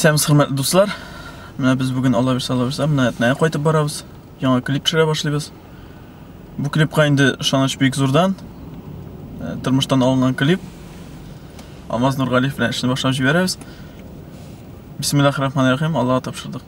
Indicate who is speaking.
Speaker 1: Сәмс хөрмәтле дуслар. Менә без бүген Алла бирсә, Алла бирсә, менә Әтнәгә кайтып барабыз. Яңа клип төшерә башлыйбыз. Бу клипка инде ышаныч бик зурдан. Э, тормыштан алынган клип. Алмаз Нургалиев белән эшне башлап җибәрәбез. Бисмиллахир рахманир рахим, Аллага тапшырдык.